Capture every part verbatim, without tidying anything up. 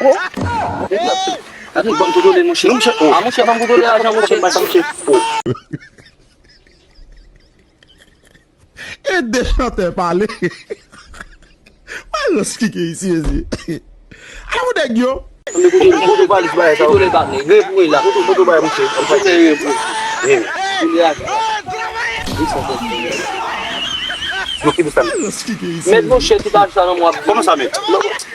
Oh. Gade, ban m kontwole, monchè. Non, monchè, oh. Ah, monchè, ban m kontwole lajan, monchè. Ban m sa, monchè. Oh. E de chantè pale. Mwen lòs ki gen isi, mezye. Ala pou nèg yo. Mwen kontwole valiz bagay sa. Kontwole bagay. Repwe la. Kontwole bagay, monchè. Monchè, repwe. Kontwole lajan. Yo, ki pou sa? Mwen lòs ki gen isi. Mèt, monchè, tout lajan sa nan mwen. Kòman sa, mèt?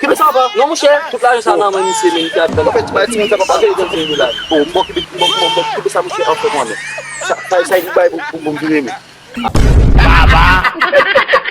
Kenbe sa anba. Non, monchè, tout lajan sa nan mwen, misye, men misye ap fè. Anfèt, bay timoun sa, papa. Anfèt, li te fini la. Bon, bon, kenbe, bon, bon, bon, kenbe sa, monchè, anfèt, mwen, men. Sa, sa, sa, li bay pou, pou, pou m vire, men. Baba!